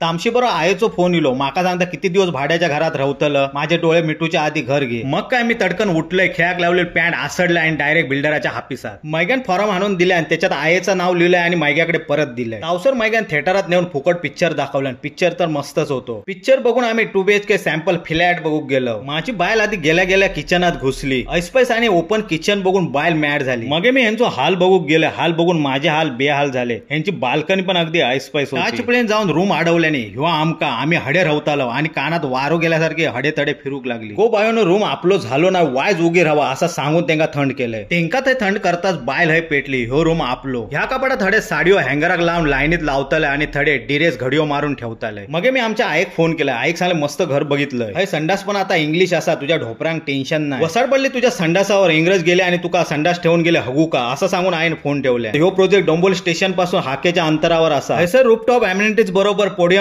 तामशी बरो आयेचो फोन इलो. माका सांगता किती दिवस भाड्याच्या घरात रावतलं, माझे डोळे मिटूच्या आधी घर घे. मग काय मी तडकन उठलंय, खेळाक लावले पॅन्ट आसडलं आणि डायरेक्ट बिल्डराच्या हापिसात. मैग्यान फॉर्म आणून दिले आणि त्याच्यात आयेचं नाव लिहिलंय आणि मैग्याकडे परत दिलंय. तावसर मैग्यान थिएटरात नेऊन फुकट पिक्चर दाखवलं. पिक्चर तर मस्तच होतो. पिक्चर बघून आम्ही 2 BHK sample flat बघू गेलो. माझी बायल आधी गेल्या गेल्या किचनात घुसली. ऐसपैस आणि ओपन किचन बघून बायल मॅड झाली. मग मी यांचो हाल बघू गेले. हाल बघून माझे हाल बेहाल झाले. यांची बाल्कनी पण अगदी ऐसपैस होती. चिपळेन जाऊन रूम अडवल्याने ह्यो आमका आम्ही हडे रवतालो आणि कानात वारो गेल्यासारखे हडे तडे फिरूक लागली. गो बायोनो रूम आपलो झालो ना, वायज उगी राहावा असा सांगून त्यांका थंड केलंय. तेंका ते थंड करताच बायल हय पेटली. ह्यो रूम आपलो. ह्या कपाटात थडे साडयो हँगराक लावून लाईनीत लावतले आणि थडे डिरेस घडियो मारून ठेवताले. मग मी आमच्या आईक फोन केला. आईक सांगले मस्त घर बघितलंय. हय संडास पण आता इंग्लिश असा, तुझ्या ढोपरांक टेन्शन नाही. वसाड पडली तुझ्या संडासावर, इंग्रज गेले आणि तुका संडास ठेवून गेले हगू का असं सांगून आईन फोन ठेवले. ह्यो प्रोजेक्ट डोंबोल स्टेशन पासून हाकेच्या अंतरावर असा. हयसर रूपटॉप अम्युनिटीज बरोबर पोडियम